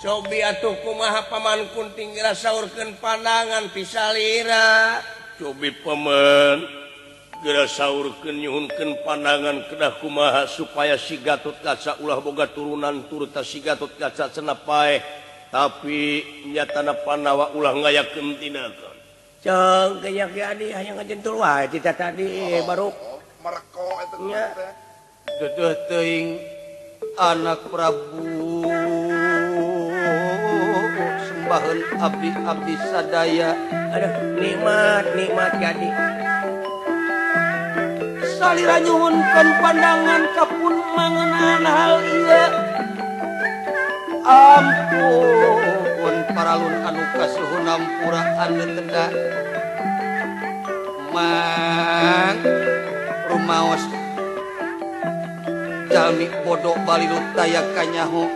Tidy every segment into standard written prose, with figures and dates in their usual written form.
Cobi atuh kumaha Paman Kunting geura saurkeun pandangan ti salira. Cobi paman geura saurkeun nyuhunkeun pandangan kedah kumaha supaya si Gatot Kaca ulah boga turunan turta si Gatot Kaca cenah paeh tapi nyatana Pandawa ulah ngayakeun tindakan. Ceng geunyak ge adi hayang ngajentul wae ti tadi baru mereko eta teh. Dedeuh teuing anak Prabu sembaheun abdi-abdi sadaya. Aduh nikmat nikmat gadi. Salira nyuhunkeun pandangan kapun mangenan hal ieu. Ampun paralun anu kasuhun ampura anu tenda. Mang rumaos jalmi bodoh balilut daya kanyaho.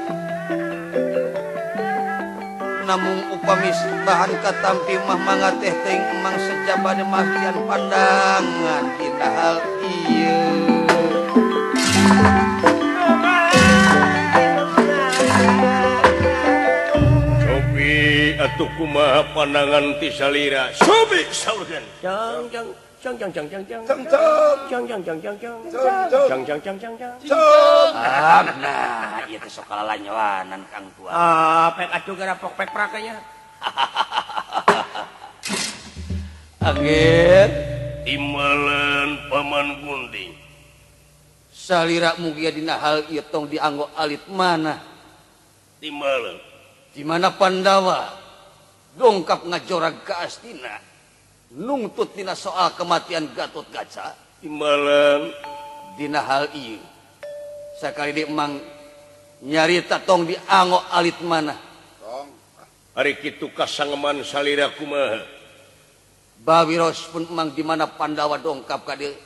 Namung upami bahan katampi mah mangga teh teuing emang sejabane masihan pandangan dina hal ieu. Cobi atuh kumaha pandangan ti salira. Cobi saurkeun. Jang jang jang jang jang jang jang jang jang jang jang jang jang jang jang jang jang. Ah, nah, ieu teh sok kalanyoanan Kang Tua. Ah, pek atuh gara pok pek prakanya. Angger timalen Paman Kunting. Salira mugia dina hal ieu tong dianggo alit mana? Timalen. Di mana Pandawa dongkap ngajorag ka Astina. Nungtut dina soal kematian Gatot Kaca. Timbalan dina hal ieu sakali di emang nyarita tong dianggo alit mana. Tong ari kitu kasangeman salira kumaha? Bawiros pun emang di mana Pandawa dongkap ka dieu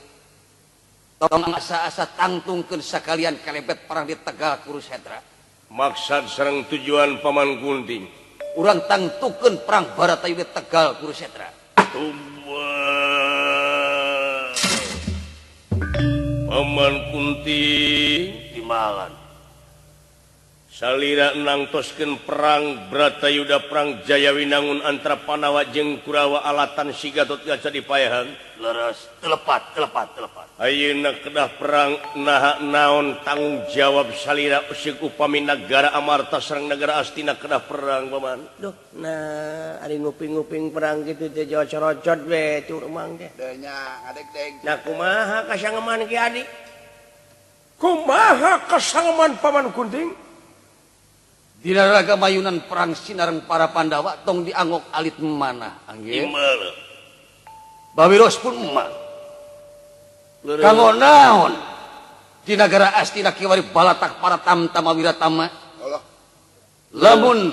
tong asa-asa tangtungkeun sakalian kalebet perang di Tegal Kurusetra. Maksad sareng tujuan Paman Kunting urang tangtukeun perang Baratayuda di Tegal Kurusetra. Paman Kunting timbalan salira nangtoskeun perang Bratayuda perang Jayawinangun antara Pandawa jeung Kurawa alatan si Gatot Kaca dipaehan. Leres telepat telepat telepat. Ayeuna kedah perang naha naon tanggung jawab salira usik upami nagara Amarta sareng nagara Astina kedah perang paman. Duh, nah ari nguping-nguping perang kitu teh jawa corocot we tur emang teh. Deuh nya ngadeg-deg. Nah kumaha kasangeman Ki Adi? Kumaha kasangeman Paman Kunting? Dina raga mayunan perang sinareng para Pandawa tong dianggok alit mana anggeur. Bawiros pun emang. Kanggo naon di nagara Astina kiwari balatak para tamtama wiratama. Lamun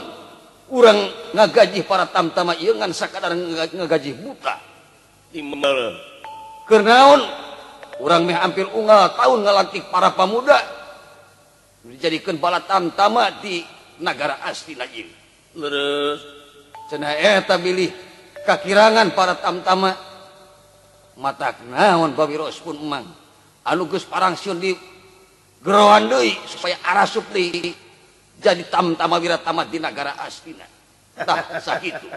urang ngagajih para tamtama ieu ngan sakadar ngagajih buta. Keur naon urang meh hampir unggal tahun ngalantik para pamuda dijadikeun bala tamtama di nagara Astina ieu. Leres cenah eta bilih kakirangan para tamtama. Matak naon bawiros pun emang anu geus parangsiun di geroan deui supaya arasup deui jadi tamtama wiratama di nagara Astina. Tah sakitu.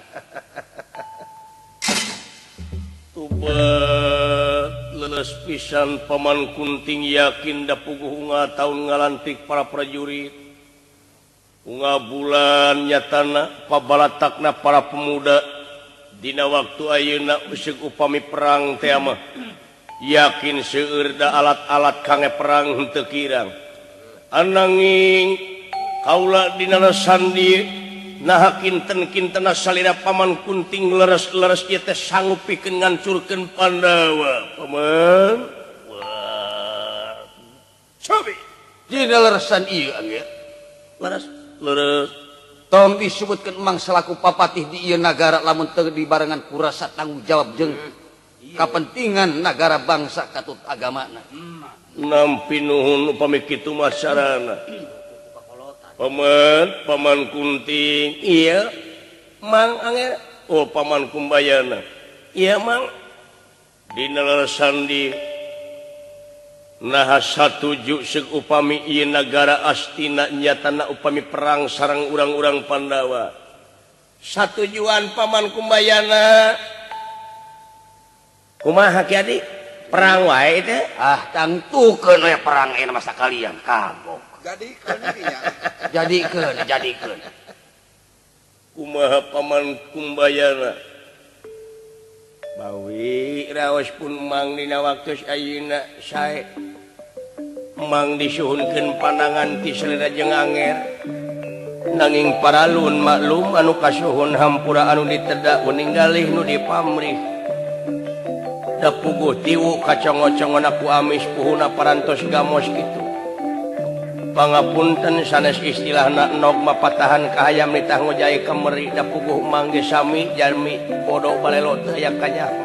Tubat leles pisan Paman Kunting yakin da puguh unga taun ngalantik para prajurit. Unga bulan nyatana pabalatakna para pemuda. Dina waktu ayeuna usik upami perang teh mah yakin seueur da alat-alat kangge perang henteu kirang. Ananging kaula dina sandi naha kinten-kintena salira Paman Kunting leres-leres ieu teh sanggup pikeun ngancurkeun Pandawa. Paman. Wah. Cobi dina leresan ieu anggeur. Leres leres tong disebutkeun emang selaku papatih di ieu nagara lamun teu dibarengan ku rasa tanggung jawab jeung kapentingan nagara bangsa katut agamana. Nampi nuhun upami kitu mah sarana. Paman, Paman Kunting. Iya, Mang Anger. Oh, Paman Kumbayana. Iya, Mang. Dina leresan di Nah satuju seuk upami ieu nagara Astina nyatana upami perang sareng urang-urang Pandawa. Satujuan Paman Kumbayana. Kumaha Ki Adi? Perang wae teh? Ah, tangtukeun we perang ayeuna mah sakalian kagok. Jadikeun nya. Jadikeun, jadikeun. Kumaha Paman Kumbayana? Bawi raos pun mang dina waktu ayeuna sae. Mang disuhunkeun pandangan ti salira jeung anger. Nanging paralun maklum anu kasuhun hampura anu ditedak meninggalih nu dipamrih. Da puguh tiwu kacongo-congona ku amis puhuna parantos gamos kitu. Pangapunten sanes istilahna nog mapatahan kahayam nitah ngojai kemeri da puguh mangge sami jalmi bodoh balelo teu aya kanyaho.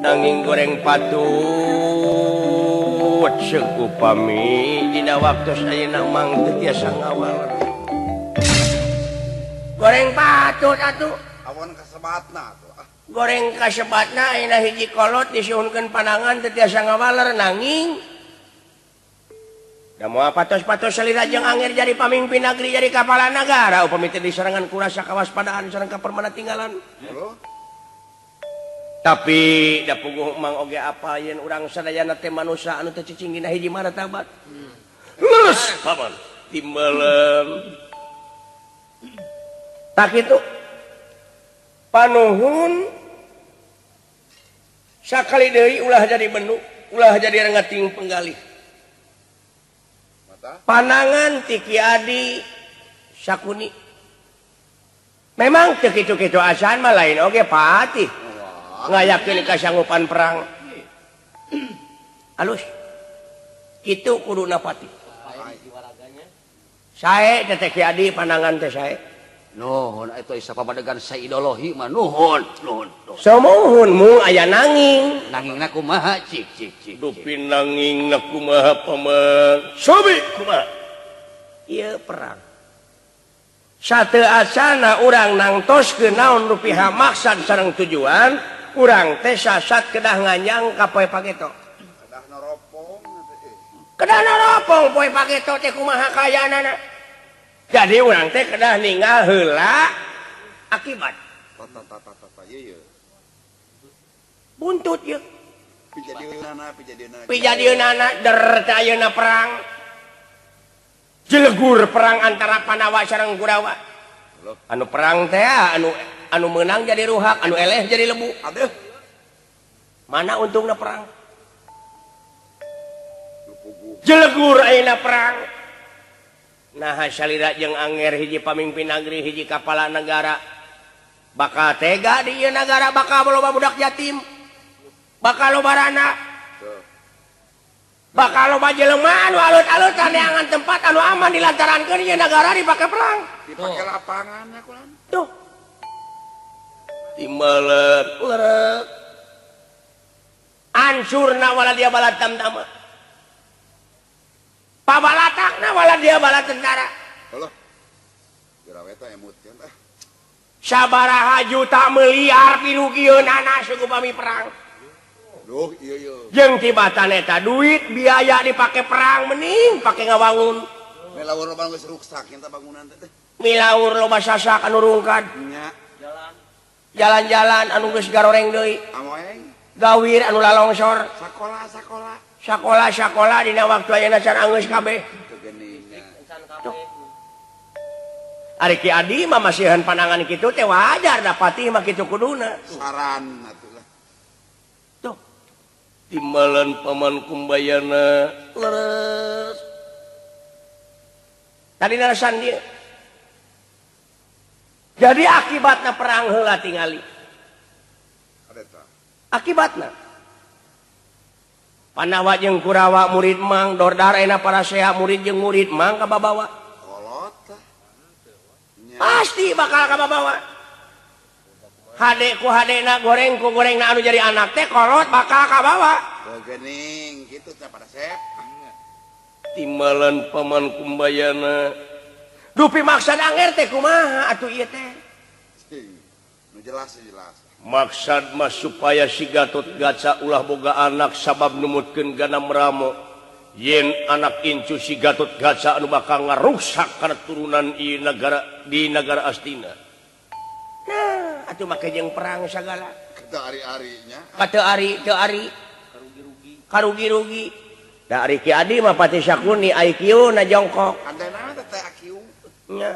Nanging goreng patut seuk upami dina waktu ayeuna mang teu tiasa ngawal. Goreng patut atuh awan kasebatna atuh. Goreng kasebatna ayeuna hiji kolot disuhunkeun pandangan teu tiasa ngawaler nanging da moal patos-patos salira jeung anger jadi pamimpin negeri jadi kapala nagara upami teu diserangan ku rasa kawaspadaan sareng kapermana tinggalan. Tapi da puguh mang oge apal yen urang sadayana teh manusa anu teu cicing dina hiji martabat. Lurus paman timbalem. Tak kitu. Panuhun sakali deui ulah jadi benuk, ulah jadi rengating penggalih. Panangan ti Ki Adi Sakuni. Memang teu kitu-kitu asan mah lain oge patih. Ngayakeun kasanggupan perang. Alus. Kitu kuduna patih. Sae teh Ki Adi panangan teh sae. Nuhun eta isa pamadegan saidolohi mah nuhun, nuhun. Sumuhun mung aya nanging. Nangingna kumaha cik cik cik. Dupi nangingna kumaha paman. Sobi kumaha? Ieu perang. Sateu asana urang nangtoskeun naon rupiah maksad sareng tujuan, urang teh sasat kedah nganyang ka poe pageto. Kedah noropong teh. Kedah noropong poe pageto teh kumaha kayaanana. Jadi urang teh kedah ninggal heula akibat. Buntut ieu. Pijadieunana, pijadieunana der teh ayeuna perang. Jelegur perang antara Pandawa sareng Kurawa. Anu perang teh anu meunang jadi ruhak, anu eleh jadi lebu. Aduh. Mana untungna perang? Jelegur ayeuna perang. Nah salira jeung anger hiji pamimpin negeri hiji kapala negara bakal tega di ieu nagara bakal loba budak yatim bakal loba rana bakal loba jelema anu alut-alutan neangan tempat anu aman dilantarankeun ieu nagara dipake perang dipake lapangan kulan tuh timbalan lerek ansurna wala dia balat tamtama pabalatakna wala dia bala tentara. Halo. Geraweta emutkeun ah. Sabaraha juta miliar pirugieunana saupami perang. Duh, ieu ieu. Jeung tibatan eta duit biaya dipake perang mending pake ngawangun. Milaur loba geus ruksak eta bangunan teh. Milaur loba sasak anu rungkad. Nya. Jalan-jalan anu geus garoreng deui. Amoeng. Gawir anu lalongsor. Sakola-sakola. Sakola-sakola dina waktu ayeuna can anggeus kabeh. Ari Ki Adi mah masihan pandangan kitu teh wajar da patih mah kitu kuduna. Saran atuh lah. Tuh. Timbalan Paman Kumbayana leres. Tadi narasan dia. Jadi akibatna perang heula tingali. Akibatna Pandawa jeung Kurawa murid mang dordar ayeuna para seha murid jeung murid mang kababawa. Kolot tah. Pasti bakal kababawa. Hade ku hadena goreng ku gorengna anu jadi anak teh kolot bakal kabawa. Geuning kitu teh pada sep. Timbalan Paman Kumbayana. Dupi maksad anger teh kumaha atuh ieu teh? Nu jelas jelas. Maksad mah supaya si Gatot Kaca ulah boga anak sabab numutkeun ganam ramo yen anak incu si Gatot Kaca anu bakal ngarusak kana turunan ieu nagara di nagara Astina. Nah, atuh make jeung perang sagala. Teu ari-arinya. Teu ari, teu ari. Karugi-rugi. Da ari Ki Adi mah Patih Sakuni IQ na jongkok. Andena teh IQ. Nya.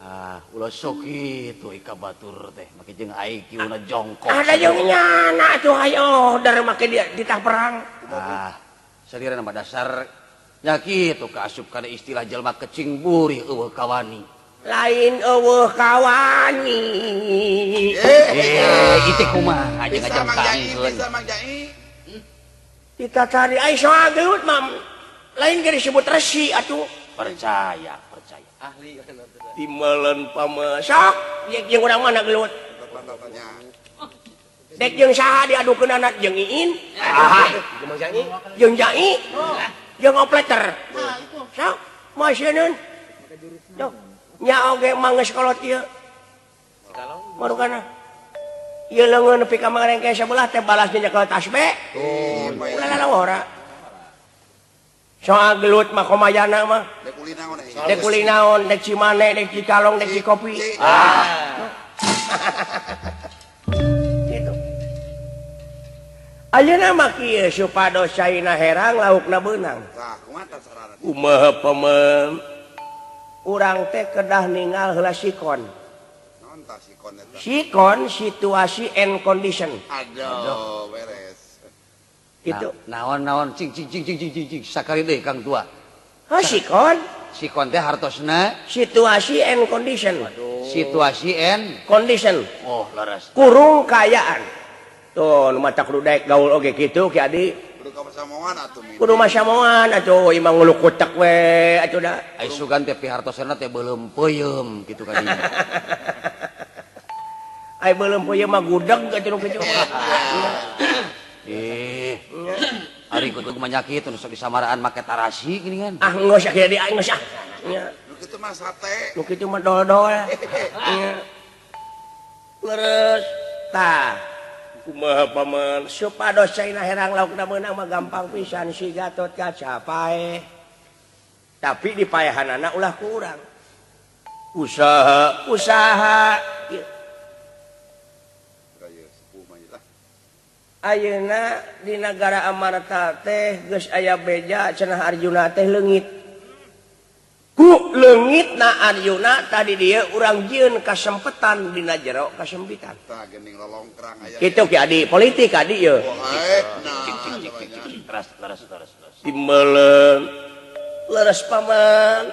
Ah, ulah sok kitu ika batur teh make jeung IQ na jongkok. Ada jeung nyana atuh hayo dar make dia ditah perang. Ah, salira mah dasar nya kitu kaasup kana istilah jelema kecing burih eueuh kawani. Lain eueuh kawani. Itu kumaha aja ngajangkangkeun. Bisa Mang Jai. Kita cari ai soal gelut mah lain ge disebut resi atuh. Percaya, percaya. Ahli timelen pame sok jeung urang mana gelut. Dek jeung saha diadukeun anak jeung Iin. Jeung Jai. Jeung opleter. Sok masieun. Tuh nya oge mah geus kolot ieu. Marukana. Ieu leungeun nepi ka mangrengke sebelah teh balasnya nyekel tasbe. Ulah lalawora. Soal gelut mah komayana mah. Dek kulinaon, dek Cimane, dek Cikalong, dek Cikopi. Ah. Gitu. Ayeuna mah kieu supados caina herang laukna beunang. Tah, kumaha tah sarana? Kumaha paman? Urang teh kedah ningal heula sikon. Naon tah sikon eta? Sikon situasi and condition. Aduh, beres. Gitu. Naon-naon cing cing cing cing cing cing sakali deui Kang Tua. Hah, sikon? Sikon teh hartosna situasi and condition. Waduh. Situasi and condition. Oh, leres. Kurung kaayaan. Tuh, nu matak kudu daek gaul oge kitu Ki Adi. Kudu masamoan atuh. Kudu masamoan atuh imah ngulukutek we atuh da. Ai sugan teh pihartosna teh beuleum peuyeum kitu ka dinya. Ai beuleum peuyeum mah gudeg atuh nu kitu. Ari kudu mah kitu nu sok disamaraan make tarasi gini kan. Ah geus Ki Adi aing geus ah. Nya. Nu kitu mah sate. Nu kitu mah dol-dol. Nya. Leres tah. Kumaha paman supados caina herang laukna meunang mah gampang pisan si Gatot Kaca paeh. Tapi di paehanana ulah kurang. Usaha, usaha. Ayeuna di nagara Amarta teh geus aya beja cenah Arjuna teh leungit. Ku leungitna Arjuna tadi dieu urang jieun kasempetan dina jero kasempitan. Tah geuning lolongkrang aya. Kitu Ki Adi, politik Adi ieu. Teras teras teras. Timeuleun leres paman.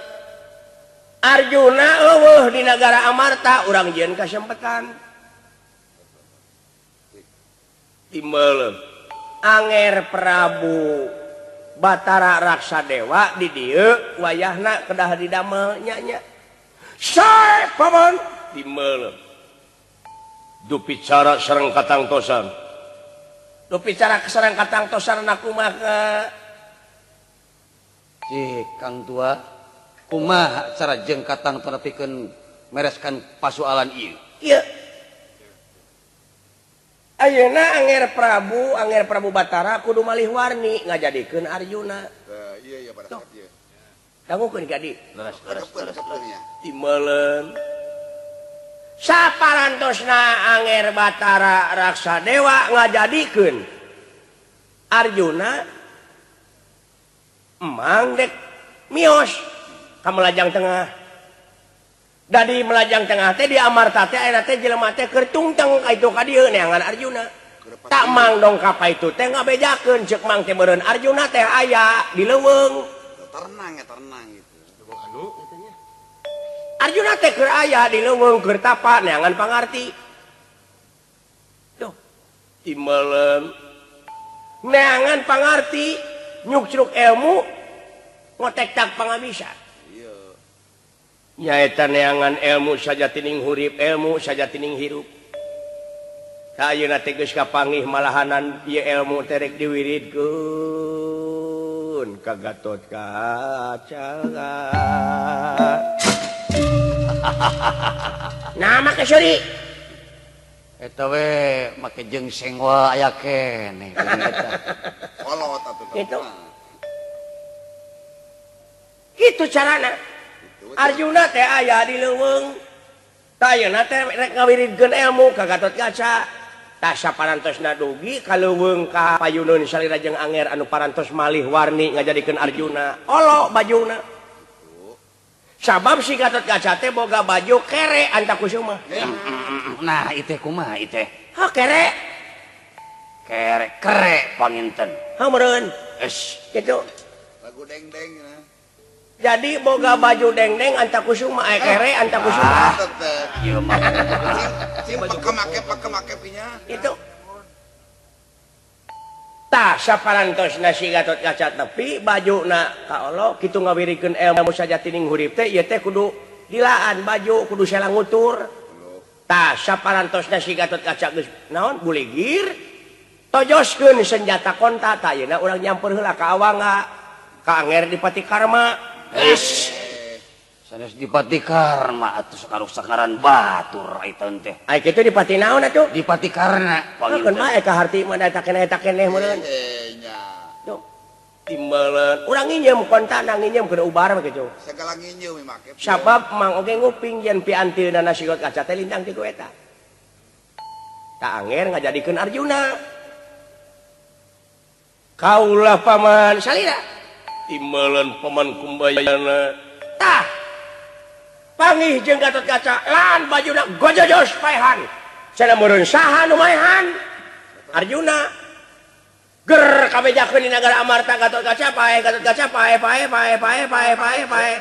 Arjuna eueuh di nagara Amarta urang jieun kasempetan. Timeuleun Anger Prabu Batara Raksadewa di dieu wayahna kedah didamel nya nya. Sae paman timeuleun. Dupi cara sareng katangtosan. Dupi cara sareng katangtosan kumaha? Cih Kang Tua, kumaha cara jeung katangtosan pikeun mereskan pasualan ieu? Ieu. Ayeuna Anger Prabu Batara kudu malih warni ngajadikeun Arjuna. Iya iya pada saat ieu. Dangukeun Ki Adi. Leres leres leres. Timeuleun. Saparantosna Anger Batara Raksadewa ngajadikeun Arjuna emang dek mios ka Melajang Tengah. Dari Melajang Tengah teh di Amarta teh ayeuna teh jelema teh keur tungteng ka itu ka dieu neangan Arjuna. Tak mang dongkap ka itu teh ngabejakeun ceuk mang teh meureun Arjuna teh aya di leuweung. Tenang ya tenang gitu. Arjuna teh keur aya di leuweung keur tapa neangan pangarti. Tuh timeuleun neangan pangarti nyukcruk ilmu ngotek-tak pangabisa. Nyaeta neangan ilmu sajatining hurip ilmu sajatining hirup. Ka ayeuna teh geus kapanggih malahanan ieu ilmu teh rek diwiridkeun ka Gatot Kaca. Nah make seuri. Eta we make jengseng wae aya keneh eta. Kolot atuh. Gitu. Kitu carana. Arjuna teh aya di leuweung. Tah ayeuna teh rek ngawiridkeun ilmu ka Gatotkaca. Tah saparantosna dugi ka leuweung ka payuneun salira jeung Anger anu parantos malih warni ngajadikeun Arjuna. Olo bajuna. Sabab si Gatotkaca teh boga baju kere Antakusuma. Nah, itu kumaha itu? Ha kere. Kere kere panginten. Ha meureun. Es kitu. Lagu dengdeng nah. Jadi boga baju dengdeng Antakusuma kere Antakusuma. Ieu mah. Cing peke make pinya. Itu. Tah saparantosna si Gatotkaca tepi bajuna ka Allah kitu ngawirikeun ilmu sajatining hurip teh ieu teh kudu dilaan baju kudu sela ngutur. Tah saparantosna si Gatotkaca geus naon buligir tojoskeun senjata konta tah ayeuna urang nyampeur heula ka Awangga ka Anger Dipati Karma. Eish. Sanes Dipati Karma atuh sakaruk-sakaran batur eta teh. Ai kitu Dipati naon atuh? Dipati Karna. Panginten bae ka harti mah eta keneh eta keneh meureun. Nya. Tuh. Timbalan urang nginjem kontana nginjem keur ubar mah kitu. Sagala nginjem make. Sabab mang oge nguping yen piantilna si Gatotkaca teh lintang ti ku eta. Ta Anger ngajadikeun Arjuna. Kaulah paman salira. Timbalan paman Kumbayana. Tah. Pangih jeung Gatotkaca lan bajuna gojojos paehan. Cenah meureun saha nu maehan? Arjuna. Ger kabejakeun di nagara Amarta Gatotkaca paeh Gatotkaca paeh paeh paeh paeh paeh paeh paeh.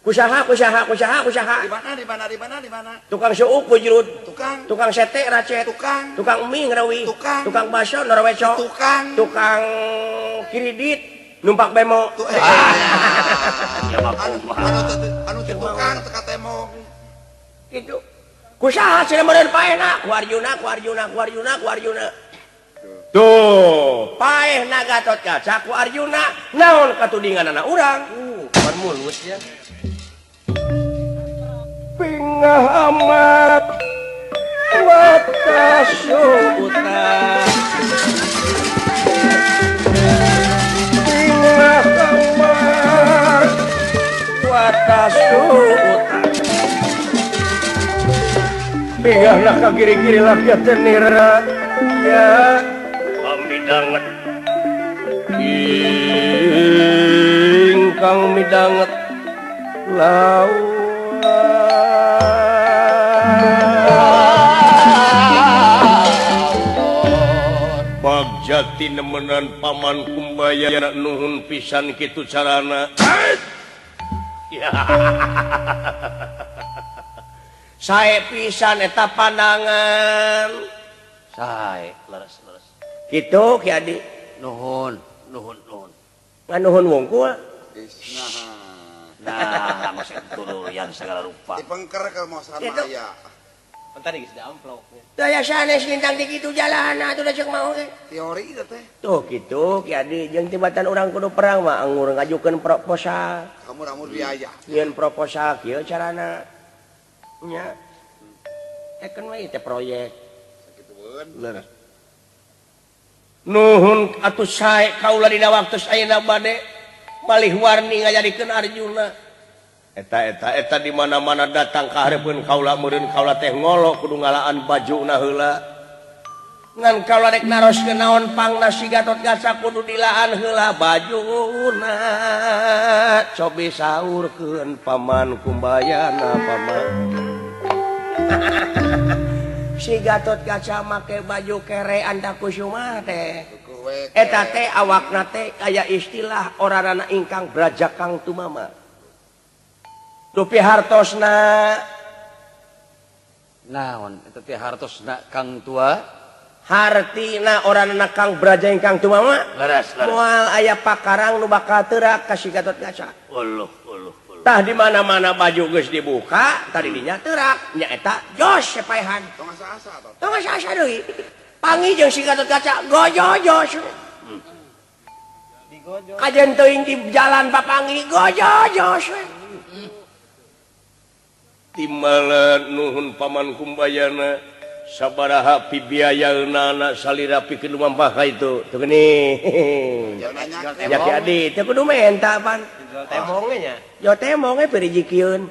Kusaha kusaha kusaha kusaha. Di mana di mana di mana di mana? Tukang suuk bujurut, tukang tukang sete racet, tukang tukang mie ngerawi, tukang tukang bakso norweco, tukang tukang kredit numpak bemo. Ya mah anu tukang teka temong. Gitu. Kusaha cenah meureun paehna ku Arjuna ku Arjuna ku Arjuna ku Arjuna. Tuh, paehna Gatotkaca ku Arjuna naon katudinganana urang? Pan mulus ya. Pingah amat watasuta. Pingah amat watasuta. Pingah nak ka kiri-kiri laki tenira ya. Midanget ingkang midanget laut Bagjati nemenan paman Kumbayana nuhun pisan kitu carana. Sae pisan eta pandangan. Sae leres leres. Gitu Ki Adi. Nuhun, nuhun, nuhun. Nganuhun wungkul. Nah, masih tuluyan segala rupa. Dipengker ke mosan aya. Entar geus diamplok. Daya sanes lintang di kitu jalan atuh da ceuk mau ge. Teori eta teh. Tuh kitu Ki Adi jeung tibatan urang kudu perang mah angur ngajukeun proposal. Kamu-kamu biaya. Nyieun proposal kieu carana. Nya. Ekeun we teh proyek. Sakitueun. Leres. Nuhun atuh sae kaula dina waktu ayeuna bade malih warni ngajadikeun Arjuna. Eta eta eta di mana-mana datang ka hareupeun kaula meureun kaula teh ngolo kudu ngalaan bajuna heula. Ngan kaula rek naroskeun naon pangna si Gatotkaca kudu dilaan heula bajuna. Cobi saurkeun paman Kumbayana paman. Si Gatotkaca make baju kere Antakusuma teh. Eta teh awakna teh aya istilah oranana ingkang braja kang tumama. Dupi hartosna naon eta teh hartosna kang tua? Hartina oranana kang braja ingkang tumama. Leres leres. Moal aya pakarang nu bakal teurak ka si Gatotkaca. Uluh uluh. Tah di mana-mana baju geus dibuka, tadi dinya teurak, nya eta jos sepaehan. Tong asa-asa atuh. Tong asa-asa deui. Panggih jeung si Gatotkaca gojojos. Kajen teuing di jalan papanggih gojojos. Timbalan nuhun paman Kumbayana. Sabaraha pibiayaeunana salira pikeun lumampah ka itu. Teu geuning. Ya Ki Adi teu kudu menta pan. Temongnya nya. Yo temongnya perijikieun.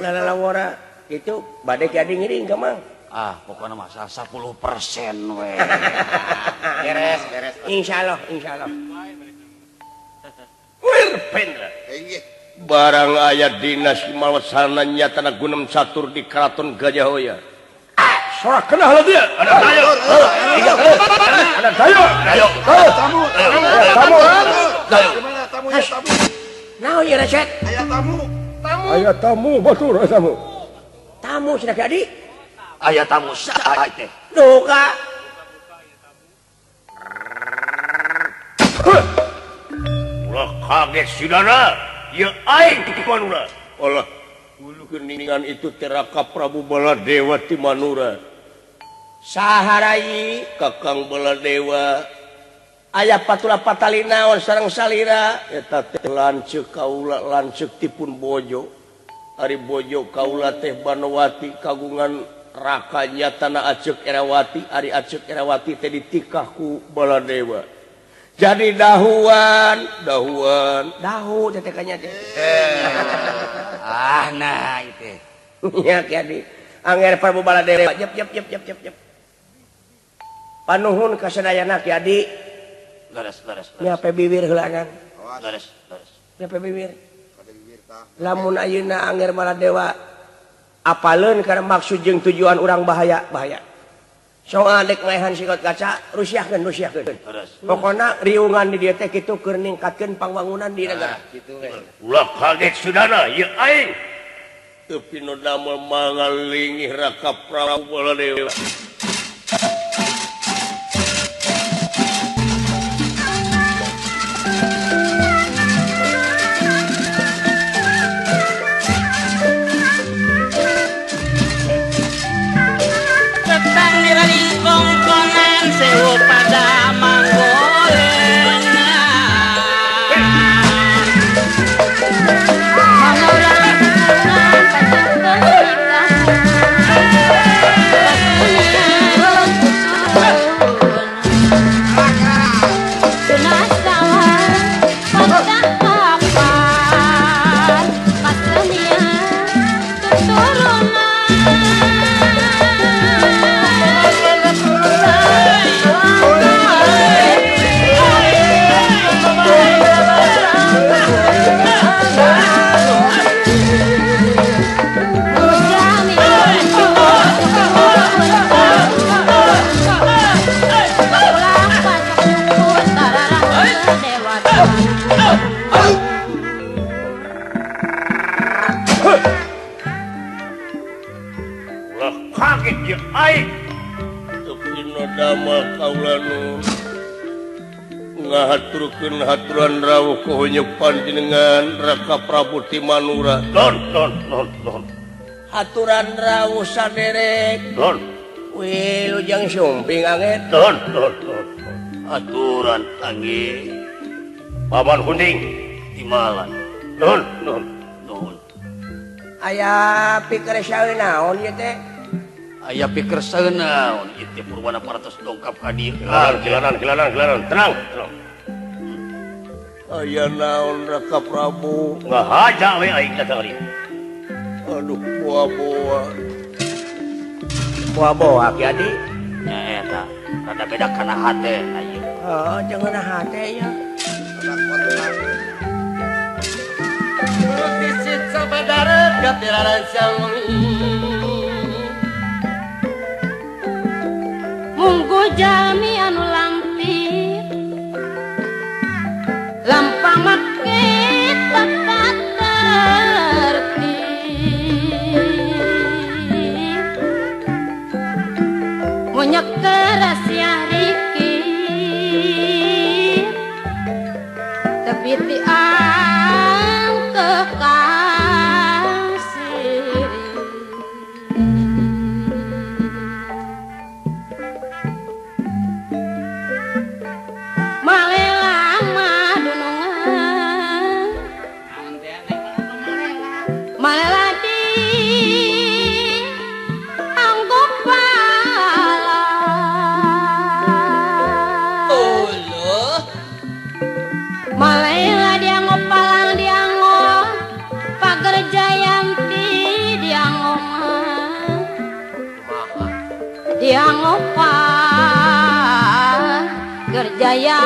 Lalawora kitu bade Ki Adi ngiring ka Mang. Ah, pokoknya masa 10% we. Beres, beres. Insyaallah, insyaallah. Wir Pendra. Barang aya dinas malwasana nyatana gunem catur di Keraton Gajah Hoya. Ah, sorak kena heula dia. Ada dayo. Ada dayo. Dayo. Tamu. Tamu. Dayo. Tamu ya tamu. Naon ieu reset? Aya tamu. Tamu. Aya tamu batur tamu. Tamu cenah Ki Adi. Aya tamu saha teh? Duka. Ulah kaget sidana, ya aing ti Manura. Alah, ulu geuningan itu teraka Prabu Baladewa ti Manura. Saha rai Kakang Baladewa. Aya patula patali naon sareng salira eta teh lanceuk kaula lanceuk tipun bojo. Ari bojo kaula teh Banowati kagungan raka nyatana Acek Erawati, ari Acek Erawati teh ditikah ku Baladewa. Jadi dahuan, dahuan, dahu teh kanya teh. Ah nah itu. Nya Ki Adi, Angger Prabu Baladewa jep jep jep jep jep jep. Panuhun ka sadayana Ki Adi. Leres leres. Nyape bibir heulangan. Leres leres. Nyape bibir. Lamun ayeuna Angger Baladewa apaleun karena maksud jeung tujuan urang bahaya bahaya. Soal dek maehan sikot kaca rusiahkeun rusiahkeun. Pokona riungan di dieu teh kitu keur ningkatkeun pangbangunan di negara. Kitu we. Ulah kaget sudana ieu aing. Teu pino damel mangalingih Raka Prabu Baladewa. Pada manggolengan Ngahaturkeun haturan rawuh kohonyuk panjenengan Raka Prabu ti Manura. Don don don don. Haturan rawuh saderek. Don. Wih lujang sumping anget. Don don don. Aturan tangi. Paman Hunding timalan. Don don don. Aya pikir saeun naon ieu teh? Aya pikir saeun naon ieu teh Purwana paratos dongkap ka dieu. Gelaran gelaran gelaran tenang tenang. Aya naon Raka Prabu ngahaja we aing ka tadi. Aduh boa-boa. Boa-boa Ki Adi. Nya eta rada beda kana hate ayeuna. Heeh, jeung kana hate ya. Munggu jami anu lampir lampang make tata tertib munyak keras ya riki tapi tiang kekasih Tiang opa Gerjayanti.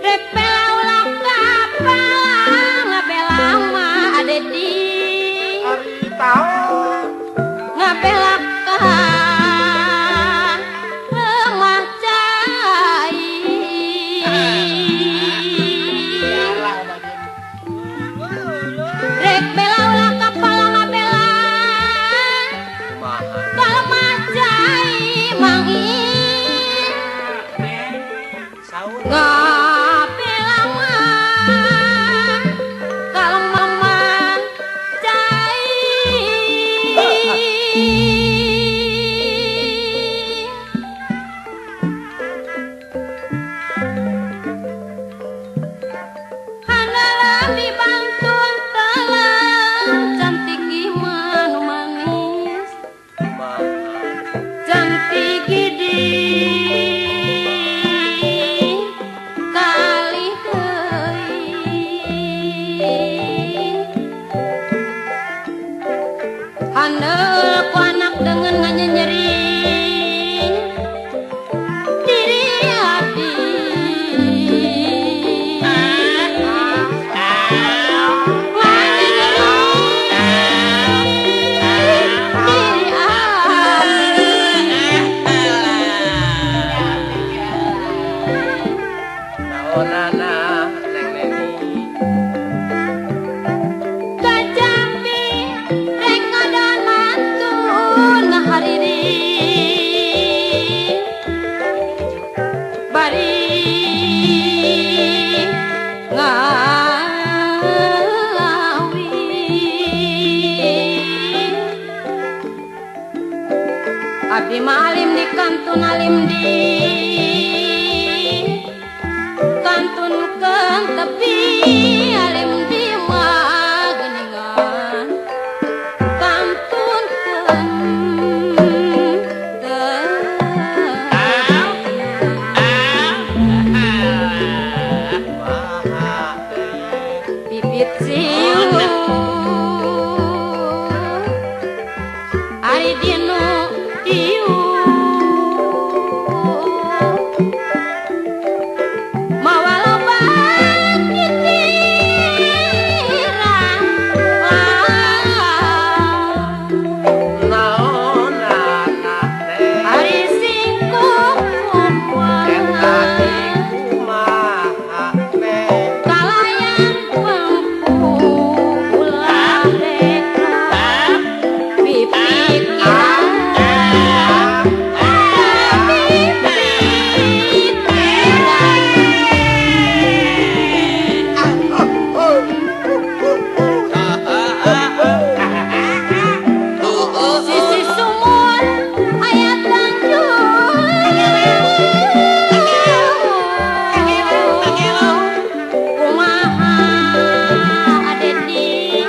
Repela ulah kapal ngabela mah adedi ngabela ka lemah cai. Rek bela ulah kapal ngabela ka lemah cai mangi ngabela mah ka lemah cai. Hanalami bantuan talang cantik iman manis cantik gidi kali deui. Handel ku anak dengan nganyenyering diri abdi. Nganyenyering diri abdi. Naonana Neng Neni. Kajambi rek ngadon mantun ngahariri bari ngawi. Abdi mah alim di kantun alim di kantun keung tepi alim di mah geuningan kantun keung tepi. Pipit siu ari dinu diu mawa loba pikiran. Naonana teh Ari singkuk eta kumaha teh. Kalayan pengku ulah reka pipikiran pipikiran. Sisi sumur aya tanjung kumaha adedi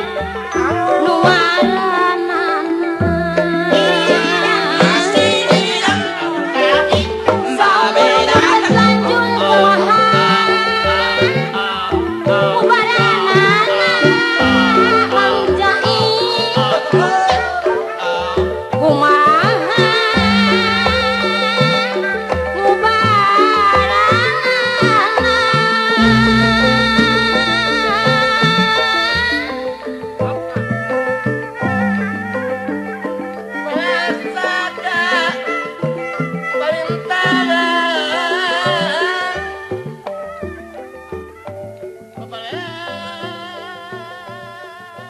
nu waranana. Sumur lanjut kumaha mubaranana Mang Jai kumaha mubaranana.